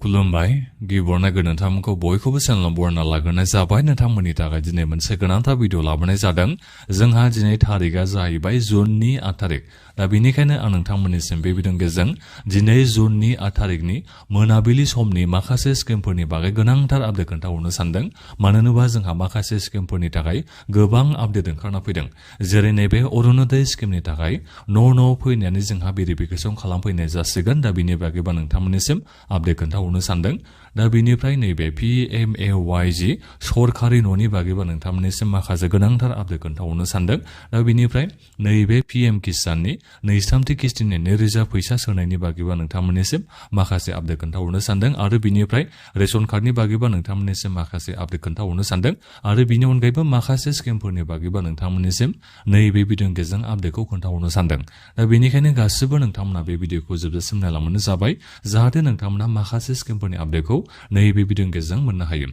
खुलुमबाय गिबियावनो नोंथांमोनखौ बयखौबो चेनेलाव बरायना लाग्रोनाय जाबाय। नोंथांमोननि थाखाय दिनै मोनसे गोनांथार भिडिअ लाबोनाय जादों। जोंहा दिनै थारिखआ जाहैबाय जुननि 8 थारिख। दा बेनिखायनो आं नोंथांमोननिसिम बे भिडिअनि गेजेरजों दिनै जुननि 8 थारिखनि मोनाबिलि समनि माखासे स्किमफोरनि बागै गोनांथार आपडेट खोन्थाहरनो सानदों। मानो होनोबा जोंहा माखासे स्किमफोरनि थाखाय गोबां आपडेट ओंखारना फैदों। जेरै नैबे अरुणोदय स्किमनि थाखाय न' फैनानै जोंहा भेरिफिकेसन खालामफैनाय जासिगोन। दा बेनि बागैबा नोंथांमोननिसिम आपडेट खोन्थाहरनो सानदों। दा बेनिफ्राय नैबे PMAY-G सरकारि न'नि बागैबा नोंथांमोननिसिम माखासे गोनांथार आपडेट खोन्थाहरनो सानदों। दा बेनिफ्राय नैबे PM किसाननि नैथि किस्तिनि 2000 फैसा सोनायनि बागैबा नोंथांमोननिसिम माखासे आपडेट खोन्थाहरनो सानदों। आरो बेनिफ्राय रेशन कार्डनि बागैबा नोंथांमोननिसिम माखासे आपडेट खोन्थाहरनो सानदों। आरो बेनि अनगायैबो माखासे स्किमफोरनि बागैबा नोंथांमोननिसिम नैबे भिडिअनि गेजेरजों आपडेटखौ खोन्थाहरनो सानदों। दा बेनिखायनो गासिबो नोंथांमोना बे भिडिअखौ जोबजासिम नायलांबानो जाबाय, जाहाथे नोंथांमोना माखासे स्किमफोरनि आपडेटखौ नैबे भिडिअनि गेजेरजों मोननो हायो।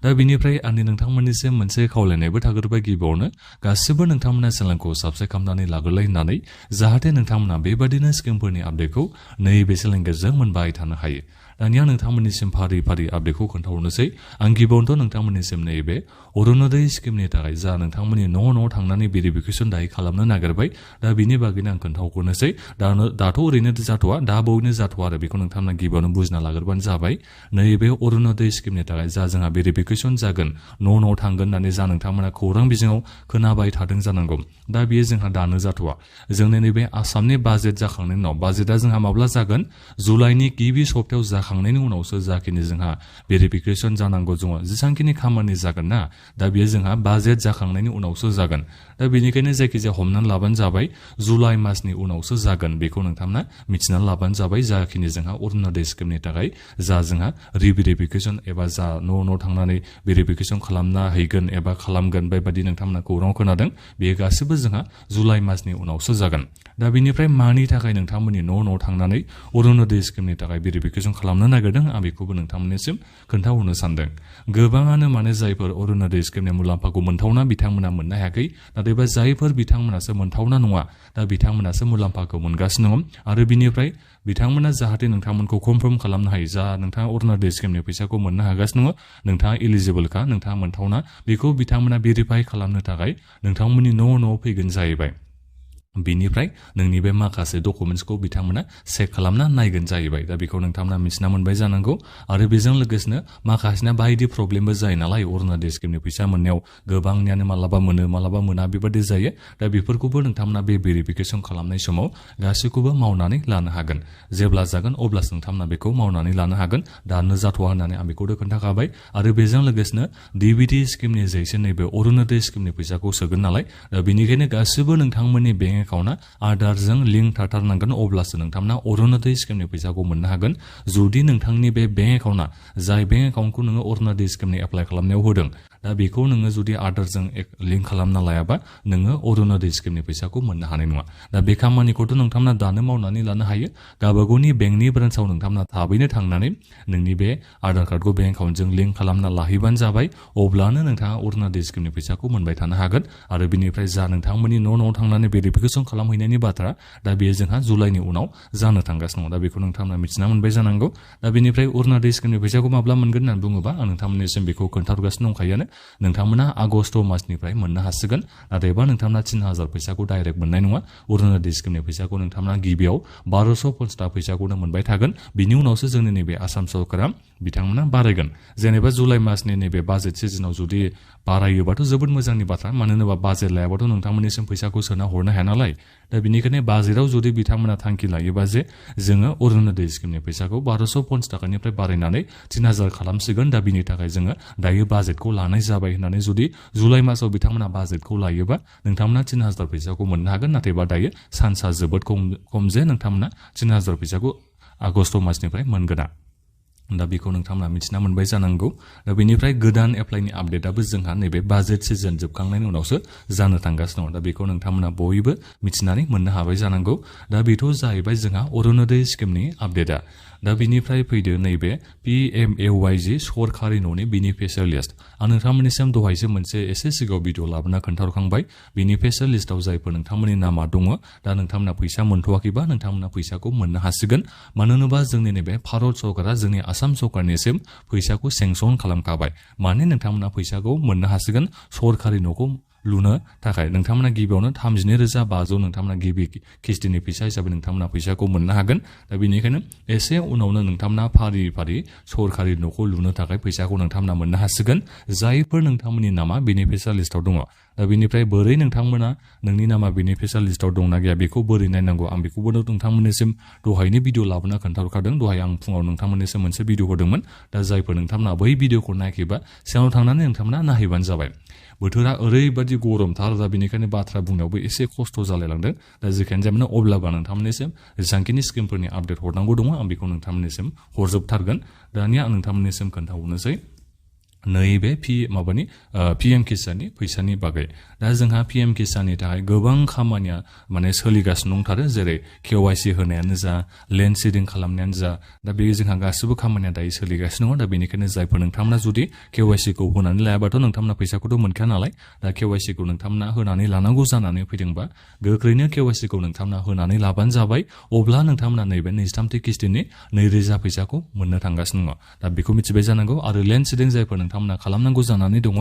दा बेनिफ्राय आंनि नोंथांमोननिसिम मोनसे खावलायनायबो थाग्रोबाय। गिबियावनो गासिबो नोंथांमोना चेनेलखौ साबस्क्राइब खालामनानै लाग्रोलाय होननानै, जाहाथे नोंथांमोना बेबादिनो स्किमफोरनि आपडेटखौ नैबे चेनेलनि गेजेरजों मोनबाय थानो हायो। दानिया नोंथांमोननिसिम फारि फारि आपडेटखौ खोन्थाहरनोसै। आं गिबियावनोथ' नोंथांमोननिसिम नैबे अरुणोदय स्किमनि थाखाय जा नोंथांमोननि न' थांनानै भेरिफिकेसन दायो खालामनो नागिरबाय। दा बिनि बागैनो आं खोन्थाहरनोसै। दाथ' ओरैनो जाथ'वा, दा बावैनो जाथ'वा आरो बेखौ नोंथांमोना गिबियावनो बुजिना लाग्रोबानो जाबाय। नैबे अरुणोदय स्किमनि थाखाय जा जोंहा भेरिफिकेसन जागोन, न' थांगोन होननानै जा नोंथांमोना खौरां बिजोङाव खोनाबाय थादों जानांगौ। दा बेयो जोंहा दानो जाथ'वा। जोंनि नैबे आसामनि बाजेट जाखांनायनि उनाव, बाजेटआ जोंहा माब्ला जागोन? जुलाइनि गिबि सप्तायाव जाखांनायनि उनावसो जाखिनि जोंहा भेरिफिकेसन जानांगौ दङ, जेसांखिनि खामानि जागोन ना, दा बेयो जोंहा बाजेट जाखांनायनि उनावसो जागोन। दा बेनिखायनो जायखिजाया हमनानै लाबानो जाबाय जुलाइ मासनि उनावसो जागोन। बेखौ नोंथांमोना मिथिनानै लाबानो जाबाय। जाखिनि जोंहा अरुणोदय स्किमनि थाखाय जा जोंहा रिभेरिफिकेसन एबा जा न' थांनानै भेरिफिकेसन खालामना हैगोन एबा खालामगोन, बेबायदि नोंथांमोना खौरां खोनादों। बेयो गासिबो जोंहा जुलाइ मासनि उनावसो जागोन। दा बेनिफ्राय मानि थाखाय नोंथांमोननि न' थांनानै अरुणोदय स्किमनि थाखाय भेरिफिकेसन खालामनो नागिरदों, आं बेखौबो नोंथांमोननिसिम खोन्थाहरनो सानदों। गोबाङानो माने जायफोर अरुणोदय स्किमनि मुलाम्फाखौ मोनथावना बिथांमोना मोननो हायाखै। नाथायबा जायफोर बिथांमोनासो मोनथावना नङा, दा बिथांमोनासो मुलाम्फाखौ मोनगासिनो दङ। आरो बिनिफ्राय बिथांमोना जाहाथे नोंथांमोनखौ कनफार्म खालामनो हायो, जा नोंथाङा अरुणोदय स्किमनि फैसाखौ मोननो हागासिनो दङ, नोंथाङा इलिजिबोलखा, नोंथाङा मोनथावना, बेखौ बिथांमोना भेरिफाइ खालामनो थाखाय नोंथांमोननि न' फैगोन जाहैबाय। बिनिफ्राय नोंनि बे माखासे डकुमेन्टसखौ बिथांमोना चेक खालामना नायगोन जाहैबाय। दा बेखौ नोंथांमोना मिथिना मोनबाय जानांगौ। आरो बेजों लोगोसेनो माखासेना बायदि प्रब्लेमबो जायो नालाय अरुणोदय स्किमनि फैसा मोननायाव, गोबांनियानो मालाबा मोनो मालाबा मोना बेबादि जायो। दा बेफोरखौबो नोंथांमोना बे भेरिफिकेसन खालामनाय समाव गासैखौबो मावनानै लानो हागोन। जेब्ला जागोन अब्लासो नोंथांमोना बेखौ मावनानै लानो हागोन। दानो जाथ'वा होननानै आं बेखौथ' खोन्थाखाबाय। आरो बेजों लोगोसेनो DBT स्किमनि जैसे नैबे अरुणोदय स्किमनि फैसाखौ सोगोन नालाय, दा बेनिखायनो गासिबो नोंथांमोननि बेंक एकाउन्टआ आधारजों लिंक थाथारनांगोन, अब्लासो नोंथांमोना अरुणोदय स्किमनि फैसाखौ मोननो हागोन। जुदि नोंथांनि बे बेंक एकाउन्टआ, जाय बेंक एकाउन्टखौ नोङो अरुणोदय स्किमनि एप्लाइ खालामनायाव होदों, दा बेखौ नोङो जुदि आधारजों लिंक खालामना लायाबा नोङो अरुणोदय स्किमनि फैसाखौ मोननो हानाय नङा। दा बे खामानिखौथ' नोंथांमोना दानो मावनानै लानो हायो। गावबागावनि बेंकनि ब्रान्सआव नोंथांमोना थाबैनो थांनानै नोंनि बे आधार कार्डखौ बेंक एकाउन्टजों लिंक खालामना लाहैबानो जाबाय। अब्लानो नोंथाङा अरुणोदय स्किमनि फैसाखौ मोनबाय थानो हागोन। आरो बिनिफ्राय जा नोंथांमोननि न' थांनानै भेरिफिकेसन खालामहैनायनि बाथ्रा, दा बेयो जोंहा जुलाइनि उनाव जानो थांगासिनो दङ। दा बेखौ नोंथांमोना मिथिना मोनबाय जानांगौ। दा बेनिफ्राय अरुणोदय स्किमनि फैसाखौ माब्ला मोनगोन होननानै बुङोबा, आं नोंथांमोननिसिम बेखौ खोन्थाहरगासिनो दंखायोआनो। नोंथांमोना आगष्ट मासनिफ्राय मोननो हासिगोन। नाथायबा नोंथांमोना 3000 फैसाखौ डाइरेक्ट मोननाय नङा। अरुणोदय स्किमनि फैसाखौ नोंथांमोना गिबियाव 1250 फैसाखौनो मोनबाय थागोन। बिनि उनावसो जोंनि नैबे आसाम सरकारा बिथांमोना बारायगोन। जेनेबा जुलाइ मासनि नैबे बाजेट सिजनाव जुदि बारायोबाथ' जोबोद मोजांनि बाथ्रा। मानो होनोबा बाजेट लायाबाथ' नोंथांमोननिसिम फैसाखौ सोना हरनो हाया नालाय। दा बेनिखायनो बाजेटआव जुदि बिथांमोना थांखि लायोबा जे जोङो अरुणोदय स्किमनि फैसाखौ 1250 थाखानिफ्राय बारायनानै 3000 खालामसिगोन, दा बिनि थाखाय जोङो दायो बाजेटखौ लानाय जाबाय होननानै जुदि जुलाइ मासाव बिथांमोना बाजेटखौ लायोबा नोंथांमोना 3000 फैसाखौ मोननो हागोन। नाथायबा दायो सान्सआ जोबोद खम जे नोंथांमोना 3000 फैसाखौ आगष्ट मासनिफ्राय मोनगोना। दा बेखौ नोंथांमोना मिथिना मोनबाय जानांगौ। दा बेनिफ्राय गोदान एप्लाइनि आपडेटआबो जोंहा नैबे बाजेट सिजन जोबखांनायनि उनावसो जानो थांगासिनो दं। दा बेखौ नोंथांमोना बयबो मिथिनानै मोननो हाबाय जानांगौ। दा बेथ' जाहैबाय जोंहा अरुणोदय स्किमनि आपडेटआ। दा बिनिफ्राय फैदो नैबे PMAY-G सरकारि न'नि बेनिफिसियारि लिस्ट। आं नोंथांमोननिसिम दहायसो मोनसे एसे सिगाङाव भिडिअ लाबोना खोन्थाहरखांबाय। बेनिफिसियारि लिस्टआव जायफोर नोंथांमोननि नामा दङ, दा नोंथांमोना फैसा मोनथ'वाखैबा नोंथांमोना फैसाखौ मोननो हासिगोन। मानो होनोबा जोंनि नैबे भारत सरकारा जोंनि आसाम सरकारनिसिम फैसाखौ सेंसन खालामखाबाय माने नोंथांमोना फैसाखौ मोननो हासिगोन सरकारि न'खौ लुनो थाखाय नोंथांमोना गिबियावनो 32,500 नोंथांमोना गिबि किस्तिनि फैसा हिसाबै नोंथांमोना फैसाखौ मोननो हागोन दा बेनिखायनो एसे उनावनो नोंथांमोना फारि फारि सरकारि न'खौ लुनो थाखाय फैसाखौ नोंथांमोना मोननो हासिगोन जायफोर नोंथांमोननि नामा बेनिफिशियारि लिस्टआव दङ दा बेनिफ्राय बोरै नोंथांमोना नोंनि नामा बेनिफिशियारि लिस्टआव दंना गैया बेखौ बोरै नायनांगौ आं बेखौबो नोंथांमोननिसिम दहायनि भिडिअ लाबोना खोन्थाहरखादों दहाय आं फुङाव नोंथांमोननिसिम मोनसे भिडिअ होदोंमोन दा जायफोर नोंथांमोना बै भिडिअखौ नायाखैबा सिगाङाव थांनानै नोंथांमोना नायहैबानो जाबाय बोथोरा ओरैबादि गरमथार दा बेनिखायनो बाथ्रा बुंनायावबो एसे खस्थ' जालायलांदों दा जेखियानो जाया अब्लाबो नोंथांमोननिसिम जेसांखिनि स्किमफोरनि आपडेट हरनांगौ दङ आं बेखौ नोंथांमोननिसिम हरजोबथारगोन दानिया आं नोंथांमोननिसिम खोन्थाहरनोसै नैबे PM किसाननि फैसानि बागै दा जोंहा PM किसाननि थाखाय गोबां खामानिया माने सोलिगासिनो दंथारो जेरै KYC होनायानो जा लेन्ड सिडिं खालामनायानो जा दा बे जोंहा गासिबो खामानिया दायो सोलिगासिनो दङ दा बेनिखायनो जायफोर नोंथांमोना जुदि KYC खौ होनानै लायाबाथ' नोंथांमोना फैसाखौथ' मोनखाया नालाय दा KYC खौ नोंथांमोना होनानै लानांगौ जानानै फैदोंबा गोख्रैनो KYC खौ नोंथांमोना होनानै लाबानो जाबाय अब्ला नोंथांमोना नैबे 23 किस्तिनि 2,000 फैसाखौ मोननो थांगासिनो दङ दा बेखौ मिथिबाय जानांगौ आरो लेन्ड सिडिं जायफोर नोंथांमोना खालामनांगौ जानानै दङ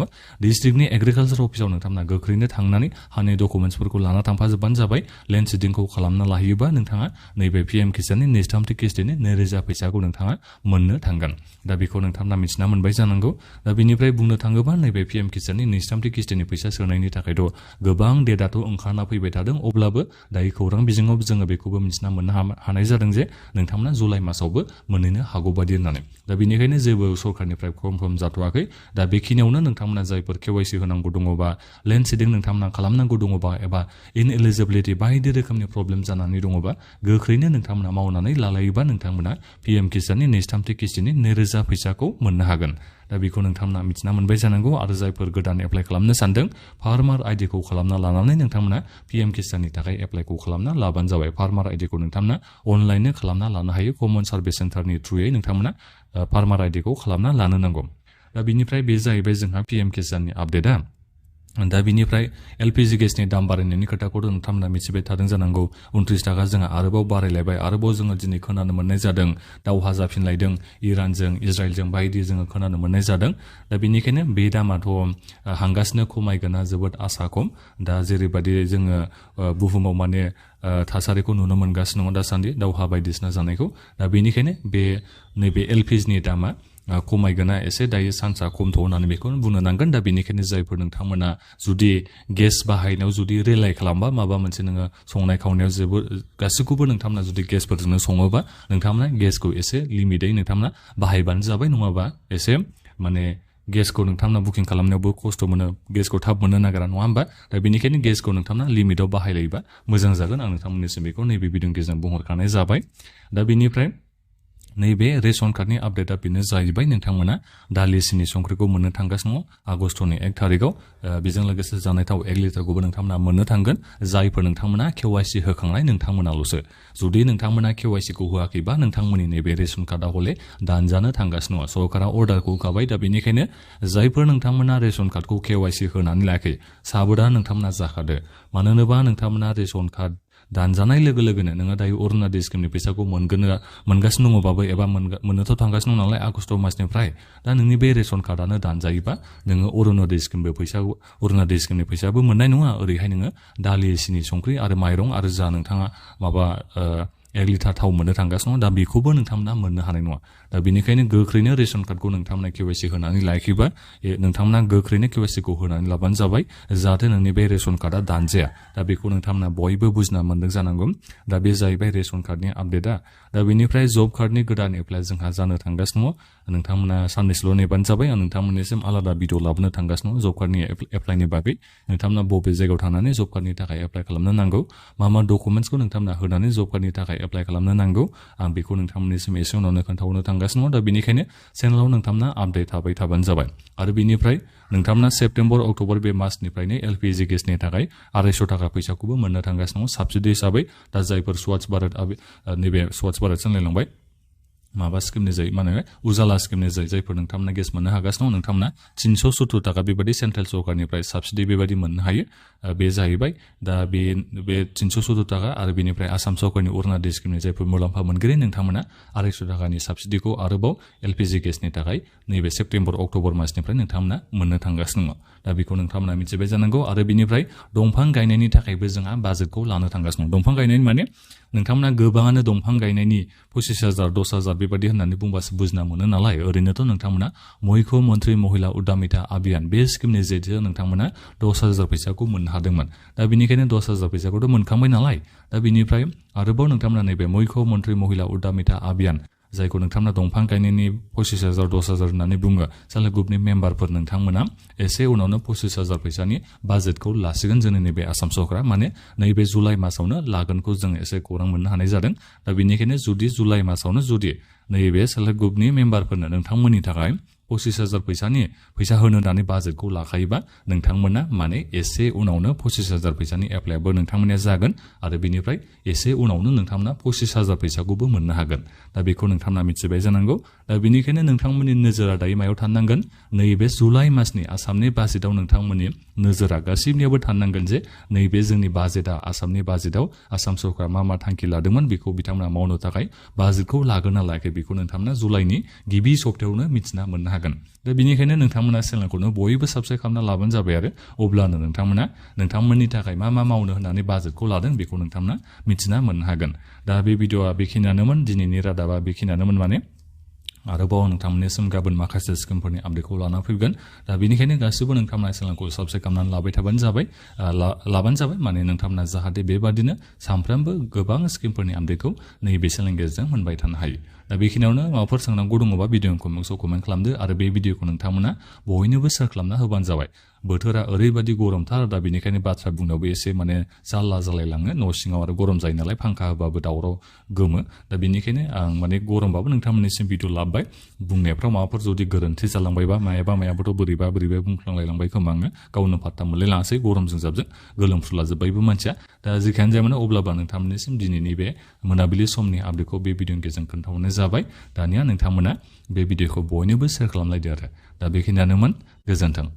डिस्ट्रिक्टनि एग्रिकालचार अफिसाव नोंथांमोना गोख्रैनो थांनानै हानि डकुमेन्टसफोरखौ लाना थांफाजोबबानो जाबाय लेन्ड सिडिंखौ खालामना लाहैयोबा नोंथाङा नैबे PM किसाननि 23 किस्तिनि 2,000 फैसाखौ नोंथाङा मोननो थांगोन दा बेखौ नोंथांमोना मिथिना मोनबाय जानांगौ दा बेनिफ्राय बुंनो थाङोबा नैबे PM किसाननि 23 किस्तिनि फैसा सोनायनि थाखायथ' गोबां डेटआथ' ओंखारना फैबाय थादों अब्लाबो दायो खौरां बिजोङाव जोङो बेखौबो मिथिना मोननो हानाय जादों जे नोंथांमोना जुलाइ मासावबो मोनहैनो हागौ बादि होननानै दा बेनिखायनो जेबो सरकारनिफ्राय कनफार्म जाथ'वाखै दा बेखिनियावनो नोंथांमोना जायफोर KYC होनांगौ दङबा लेन्ड सिडिं नोंथांमोना खालामनांगौ दङबा एबा इनएलिजिबिलिटि बायदि रोखोमनि प्रब्लेम जानानै दङबा गोख्रैनो नोंथांमोना मावनानै लालायोबा नोंथांमोना PM किसाननि 23 किस्तिनि 2,000 फैसाखौ मोननो हागोन दा बेखौ नोंथांमोना मिथिना मोनबाय जानांगौ आरो जायफोर गोदान एप्लाइ खालामनो सानदों फार्मार आइडिखौ खालामना लानानै नोंथांमोना PM किसाननि थाखाय एप्लाइखौ खालामना लाबानो जाबाय फार्मार आइडिखौ नोंथांमोना अनलाइननो खालामना लानो हायो कमन सार्भिस सेन्टारनि थ्रुयै नोंथांमोना फार्मार आइडिखौ खालामना लानो नांगौ दा बिनिफ्राय बे जाहैबाय जोंहा PM किसाननि आपडेटआ दा बिनिफ्राय LPG गेसनि दाम बारायनायनि खोथाखौ नोंथांमोना मिथिबाय थादों जानांगौ 29 थाखा जोंहा आरोबाव बारायलायबाय आरोबाव जोङो दिनै खोनानो मोननाय जादों दावहा जाफिनलायदों इरानजों इजराइलजों बायदि जोङो खोनानो मोननाय जादों दा बेनिखायनो बे दामाथ' हांगासिनो खमायगोना जोबोद आसा खम दा जेरैबायदि जोङो बुहुमाव माने थासारिखौ नुनो मोनगासिनो दङ दासान्दि दावहा बायदिसिना जानायखौ दा बेनिखायनो बे नैबे LPGनि दामा खमायगोना एसे दायो सान्सआ खमथ' होननानै बेखौनो बुंनो नांगोन दा बेनिखायनो जायफोर नोंथांमोना जुदि गेस बाहायनायाव जुदि रिलाय खालामबा माबा मोनसे नोङो संनाय खावनायाव जोबोद गासैखौबो नोंथांमोना जुदि गेसफोरजोंनो सङोबा नोंथांमोना गेसखौ एसे लिमिटै नोंथांमोना बाहायबानो जाबाय नङाबा एसे माने गेसखौ नोंथांमोना बुकिं खालामनायावबो खस्थ' मोनो गेसखौ थाब मोननो नागिरा नङा होमबा दा बेनिखायनो गेसखौ नोंथांमोना लिमिटआव बाहायलायोबा मोजां जागोन आं नोंथांमोननिसिम बेखौ नैबे भिडिअनि गेजेरजों बुंहरखानाय जाबाय दा बेनिफ्राय नैबे रेशन कार्डनि आपडेटआ बेनो जाहैबाय नोंथांमोना दालि सिनि संख्रिखौ मोननो थांगासिनो दङ आगस्टनि 1 थारिखआव बेजों लोगोसे जानाय थाव 1 लिटारखौबो नोंथांमोना मोननो थांगोन जायफोर नोंथांमोना KYC होखांनाय नोंथांमोनाल'सो जुदि नोंथांमोना KYC खौ होआखैबा नोंथांमोननि नैबे रेशन कार्डआ हले दानजानो थांगासिनो दङ सरकारा अर्डारखौ होखाबाय दा बेनिखायनो जायफोर नोंथांमोना रेशन कार्डखौ KYC होनानै लायाखै साबधान नोंथांमोना जाखादो मानो होनोबा नोंथांमोना रेशन कार्ड दानजानाय लोगो लोगोनो नोङो दायो अरुणोदय स्किमनि फैसाखौ मोनगासिनो दङबाबो एबा मोननोथ' थांगासिनो दं नालाय आगस्ट मासनिफ्राय दा नोंनि बे रेशन कार्डआनो दानजायोबा नोङो अरुणोदय स्किमनि फैसाबो मोननाय नङा ओरैहाय नोङो दालि सिनि संख्रि आरो माइरं आरो जा नोंथाङा माबा 1 लिटार थाव मोननो थांगासिनो दं दा बेखौबो नोंथांमोना मोननो हानाय नङा दा बेनिखायनो गोख्रैनो रेशन कार्डखौ नोंथांमोना KYC होनानै लायाखैबा नोंथांमोना गोख्रैनो KYC खौ होनानै लाबानो जाबाय जाहाथे नोंनि बे रेशन कार्डआ दानजाया दा बेखौ नोंथांमोना बयबो बुजिना मोनदों जानांगौ दा बे जाहैबाय रेशन कार्डनि आपडेटआ दा बेनिफ्राय जब कार्डनि गोदान एप्लाइ जोंहा जानो थांगासिनो दङ नोंथांमोना साननैसोल' नेबानो जाबाय आं नोंथांमोननिसिम आलादा भिडिअ लाबोनो थांगासिनो दङ जब कार्डनि एप्लाइनि बागै नोंथांमोना बबे जायगायाव थानानै जब कार्डनि थाखाय एप्लाइ खालामनो नांगौ मा डकुमेन्टसखौ नोंथांमोना होनानै जब कार्डनि थाखाय एप्लाइ खालामनो नांगौ आं बेखौ नोंथांमोननिसिम एसे उनावनो खोन्थाहरनो थांगासिनो दङ दा बेनिखायनो चेनेलाव नोंथांमोना आपडेट थाबाय थाबानो जाबाय आरो बेनिफ्राय नोंथांमोना सेप्तेम्बर अक्ट'बर बे मासनिफ्रायनो LPG गेसनि थाखाय 250 थाखा फैसाखौबो मोननो थांगासिनो दङ साबसिडि हिसाबै दा जायफोर स्वच्छ भारत नैबे स्वच्छ भारत सामलायलांबाय माबा स्किमनि जाय माने उजाला स्किमनि जायफोर नोंथांमोना गेस मोननो हागासिनो दं नोंथांमोना 370 टाका बेबायदि सेन्ट्रेल सरकारनिफ्राय साबसिडि बेबायदि मोननो हायो बे जाहैबाय दा बे 370 टाका आरो बेनिफ्राय आसाम सरकारनि अरुणोदय स्किमनि जायफोर मुलाम्फा मोनगिरि नोंथांमोना 250 टाकानि साबसिडिखौ आरोबाव एलपिजि गेसनि थाखाय नैबे सेप्तेम्बर अक्ट'बर मासनिफ्राय नोंथांमोना मोननो थांगासिनो दङ दा बेखौ नोंथांमोना मिथिबाय जानांगौ आरो बेनिफ्राय दंफां गायनायनि थाखायबो जोंहा बाजेटखौ लानो थांगासिनो दं दंफां गायनायनि माने नोंथांमोना गोबाङानो दंफां गायनायनि 25,000 10,000 बेबायदि होननानै बुंबासो बुजिना मोनो नालाय ओरैनोथ' नोंथांमोना मुख्यमन्त्री महिला उद्यमिता अभियान बे स्किमनि जेजों नोंथांमोना 10,000 फैसाखौ मोननो हादोंमोन दा बेनिखायनो 10,000 फैसाखौथ' मोनखांबाय नालाय दा बेनिफ्राय आरोबाव नोंथांमोना नैबे मुख्यमन्त्री महिला उद्यमिता अभियान जायखौ नोंथांमोना दंफां गायनायनि 25,000 10,000 होननानै बुङो सेल्फ हेल्प ग्रुपनि मेम्बारफोर नोंथांमोना एसे उनावनो 25,000 फैसानि बाजेटखौ लासिगोन जोंनि नैबे आसाम सरकारा माने नैबे जुलाइ मासावनो लागोनखौ जों एसे खौरां मोननो हानाय जादों दा बेनिखायनो जुदि जुलाइ मासावनो जुदि नैबे सेल्फ हेल्प ग्रुपनि मेम्बारफोरनो नोंथांमोननि थाखाय 25,000 फैसा होनो होननानै बाजेटखौ लाखायोबा नोंथांमोना माने एसे उनावनो 25,000 फैसानि एप्लाइआबो नोंथांमोननिया जागोन आरो बेनिफ्राय एसे उनावनो नोंथांमोना 25,000 फैसाखौबो मोननो हागोन दा बेखौ नोंथांमोना मिथिबाय जानांगौ दा बेनिखायनो नोंथांमोननि नोजोरा दायो मायाव थानांगोन नैबे जुलाइ मासनि आसामनि बाजेटआव नोंथांमोननि नोजोरा गासिबनियावबो थानांगोन जे नैबे जोंनि बाजेटआ आसामनि बाजेटआव आसाम सरकारा मा थांखि लादोंमोन बेखौ बिथांमोना मावनो थाखाय बाजेटखौ लागोन ना लायाखै बेखौ नोंथांमोना जुलाइनि गिबि सप्तायावनो मिथिना मोननो हागोन दा बेनिखायनो नोंथांमोना चेनेलखौनो बयबो साबस्क्राइब खालामना लाबानो जाबाय आरो अब्लानो नोंथांमोना नोंथांमोननि थाखाय मा मावनो होननानै बाजेटखौ लादों बेखौ नोंथांमोना मिथिना मोननो हागोन दा बे भिडिअआ बेखिनियानोमोन दिनैनि रादाबा बेखिनियानोमोन माने आरोबाव नोंथांमोननिसिम गाबोन माखासे स्किमफोरनि आपडेटखौ लाना फैगोन दा बेनिखायनो गासिबो नोंथांमोना चेनेलखौ साबस्क्राइब खालामनानै लाबानो जाबाय माने नोंथांमोना जाहाथे बेबादिनो सानफ्रोमबो गोबां स्किमफोरनि आपडेटखौ नैबे चेनेलनि गेजेरजों मोनबाय थानो हायो दा बेखिनियावनो माबाफोर सोंनांगौ दङबा भिडिअखौ कमेन्ट खालामदो आरो बे भिडिअखौ नोंथांमोना बयनोबो शेयार खालामना होबानो जाबाय बोथोरा ओरैबायदि गरमथार दा बेनिखायनो बाथ्रा बुंनायावबो एसे माने जाल्ला जालायलाङो न' सिङाव आरो गरम जायो नालाय फांखा होबाबो दावराव गोमो दा बेनिखायनो आं माने गरमबाबो नोंथांमोननिसिम भिडिअ लाबबाय बुंनायफ्राव माबाफोर जुदि गोरोन्थि जालांबायबा मायाबाथ' बोरैबा बुंफ्लांलायलांबाय खोमा आङो गावनो फात्ता मोनलायलाङासै गरमजों जाबजों गोलोमफ्रुलाजोब्बायबो मानसिया दा जेखियानो जाया मानो अब्लाबो नोंथांमोननिसिम दिनैनि बे मोनाबिलि समनि आपडेटखौ बे भिडिअनि गेजेरजों खोन्थाहरनाय जाबाय दानिया नोंथांमोना बे भिडिअखौ बयनोबो शेयार खालामलायदो आरो दा बेखिनियानोमोन गोजोन्थों